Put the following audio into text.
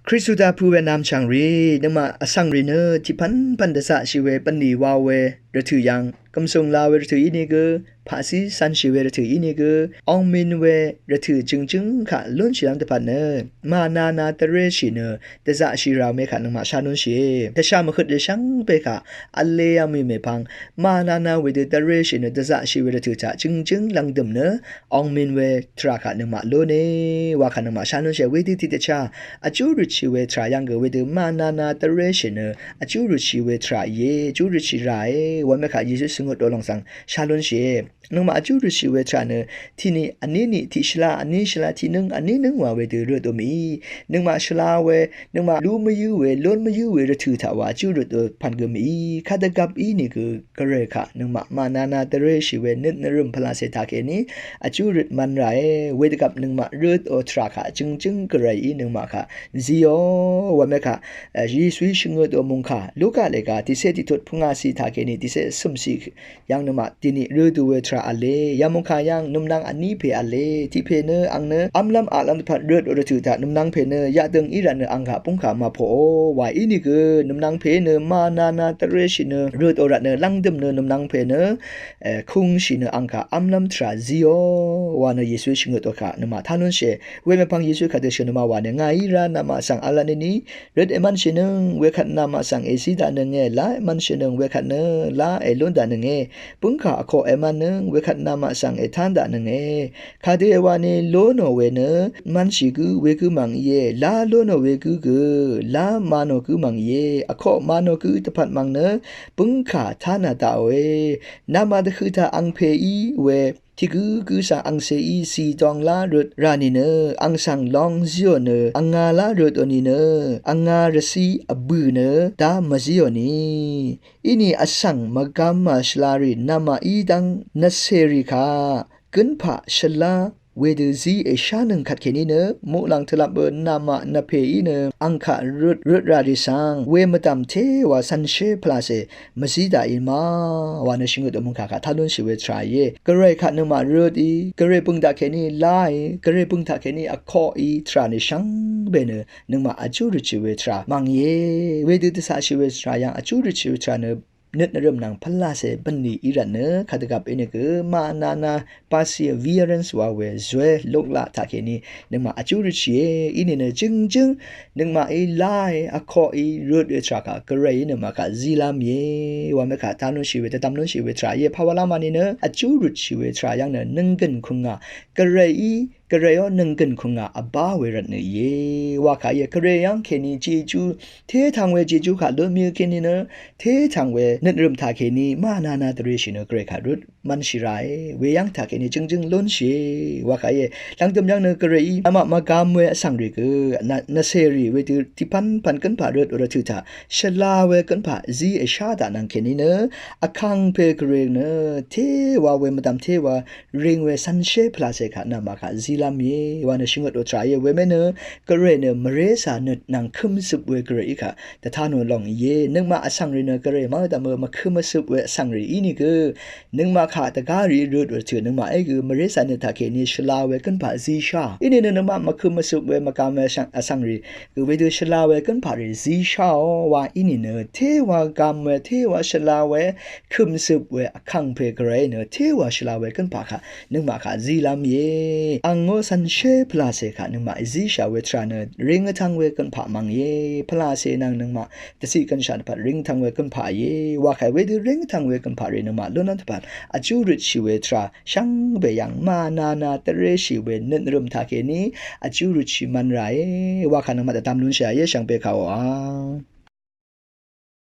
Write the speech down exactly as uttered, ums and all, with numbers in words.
Kristu taq pø̄ we nvmchv̀ng rì, nøngmaq vsvng rì nø tiq pvnpvn dvzaqshì we bvnlì wa we rvtø̀ yv̀ng, gv̀msùng la we rvtø̀ ínìgø, paqzí cv̄nshì we rvtø̀ ínìgø, ongmin we rvtø̀ jø̀ngjǿng kaq lúnshìlv́m dvpvt nø, mànana dvréshì nø dvzaqshì ràòme kaq nøngmaq shá lúnshìe. Dvsha mvhøt rì shvngbe kaq vle yv̀ng mì mèpvng, mànana wedø dvréshì nø dvzaqshì we rvtø̀ taq jø̀ngjǿng lv̀ngdø̀m nø, ongmin we tvrà kaq nøngmaq lúne, wa kaq nøngmaq shá lúnshìe. Wedø tiqdvchá vjú røtshì we tvrà yv̀ng gø wedø mànana dvréshì nø vjú røtshì we tvrà íe, vjú røtshì ràe, wame kaq Yesu shvngøt ò lòng svng shá lúnshìe. Nøngmaq vjú røtshì we tvrà nø tiqni vní ni, tiq shvla vní, shvla tiqnǿng vní nǿng wa wedø røtò mìí. Nøngmaq shvla we, nøngmaq lú mvyǿ we, lún mvyǿ we rvtø̀ taq wa vjú røtò pv̀n gø mìí. Kadvgvp ínìgø Gvray kaq nøngmaq mànana dvréshì we nøt nvrø̀m pvlacè taqkèní vjú røt mv̄n ràe. Wedvgvp nøngmaq røtò tvrà kaq jø̀ngjǿng Gvrayí nøngmaq kaq zíò, wame kaq, e, Yesuí shvngøtò mòngkà Luka lèga tiqcé tiqtut pvngàciq taqkèní tiqcé vcø̀mciq yv̀ng nøngmaq dìni rødø we tvrà v̄le. Yamòngkà yv̀ng nømnvng vní pè v̄le. Tiq pè nø ang nø v́mlv́m aqlv́m dvpvt røtò rvtø̀ taq nømnvng pè nø yaqdø̀ng í rvt nø ang kaq bǿngkà màpoqò, wa ínìgø nømnvng pè nø mànana dvréshì nø røtò rvt nø lv̀ngdø̀m nø nømnvng pè nø, e, kūngshì nø ang kaq v́mlv́m tvrà zíò, wa nø Yesuí shvngøtò kaq nøngmaq tá lúnshìe. Wemèpvng Yesu kadø shø̀n nø ma wa nø, ngàí rá namaq svng v̄l lv́n ni, røt èmv̄nshìnøng wekvt namaq svng èzí daqnønge, lá èmv̄nshìnøng wekvt nø lá èlún daqnønge, bǿngkà vkoq èmv̄nnøng wekvt namaq svng ètán daqnønge. Kadø èwani lónò we nø mv̄nshì gǿ wegǿ mv̀ng íe, lá lónò wegǿ gø lá manò gǿ mv̀ng íe, vkoq manò gǿ dvpvt mv̀ng nø bǿngkà tánà daqòe. Namaq dvhø taq angpèí we tiq gǿ gǿ svng angcèí zìdong lá røt rà nìnø, ang svng long zíò nø, vngā lá røtò nìnø, vngā rvcí vbø̀ nø dá mvzíò ni. Inì vsvng mvgāmà shvlarì namaqí dv́ng nvcèrì kaq gǿnpaq shvlá wedø zí èshánøng kvtkèní nø, muqlàng tvlvp bø namaq nvpèí nø ang kaq røt røt rà rì svng we mvdv̀m téwa cv̄nshé pvlacè mvzí daqì ma, wa nø shvngøt dø mungkà kaq tá lúnshì we tvrà íe. Gvray kaq nøngmaq røtí, Gvray bøng taqkèní láì, Gvray bøng taqkèní vkoqí tvrà nø shvngbe nø nøngmaq vjú røtshì we tvrà mv̀ng íe. Wedø dvcaqshì we tvrà yv̀ng vjú røtshì we tvrà nø nøt nvrø̀m nvng pvlacè bv̀nlì í rvt nø kadvgvp ínìgø mànana perseverance wa we zué luklaq taqkèní nøngmaq vjú røtshìe. Inìnø jø̀ngjǿng nøngmaqí láì, vkoqí røt we tvrà kaq Gvrayí nøngmaq kaq zílv́m íe, wame kaq tá lúnshì we, dvdvm lúnshì we tvrà íe. Pàwalá màni nø vjú røtshì we tvrà yv̀ng nø nønggø̀n kùngà Gvrayí, Gvrayó nønggø̀n kùngà vbá we rvt nø íe, wa kaq íe. Gvray yv̀ng kèní jejú, tétvng we jejú kaq lún mvyǿ kèní nø, tétvng we nøt nvrø̀m taqkèní mànana dvréshì nø Gvray kaq røt mv̄nshì ràe, weyv́ng taqkèní jø̀ngjǿng lúnshìe, wa kaq íe. Lv̀ngdø̀m yv̀ng nø Gvrayí namaq mvgām we vsvng rì gø, nvcèrì wedø tiq pv̄npv̄n gǿnpaq røt rvtø̀ taq shvla we gǿnpaq zí èshá daqnvng kèní nø, vkàngpè Gvray nø téwa we mvdv̀m téwa ring we cv̄nshé pvlacè kaq namaq kaq zílv́m íe, wa nø shvngøt dø tvrà íe. Weme nø Gvray nø mvrécà nøt nvng kø̀mzøp we Gvrayí kaq dvtá nò lòng íe. Nøngmaq vsvng rì nø Gvray mvdv̀m mvkø̄m mvsøp we vsvng rì ínìgø nøngmaq kaq dvgá rì røt rvtø̀ nøngmaqí gø mvrécà nøt taqkèní shvla we gǿnpaq zíshá. Inìnø nøngmaq mvkø̄m mvsøp we mvgām we vsvng rì gø wedø shvla we gǿnpaq rì zísháò, wa inìnø téwa gām we, téwa shvla we, kø̀mzøp we vkàngpè Gvray nø téwa shvla we gǿnpaq kaq nøngmaq kaq zílv́m íe. Angó cv̄nshé pvlacè kaq nøngmaq zíshà we tvrà nø ring vtvng we gǿnpaq mv̀ng íe. Pvlacè nvng nøngmaq dvciq gønshaq dvpvt ring vtvng we gǿnpaq íe. Wa kaq wedø ring vtvng we gǿnpaq rì nøngmaq lúnlv́m dvpvt vjú røtshì we tvrà shvngbe yv̀ng mànana dvréshì we nøt nvrø̀m taqkèní vjú røtshì mv̄n ràe, wa kaq nøngmaq dvdvm lúnshìe shvngbe kàòà.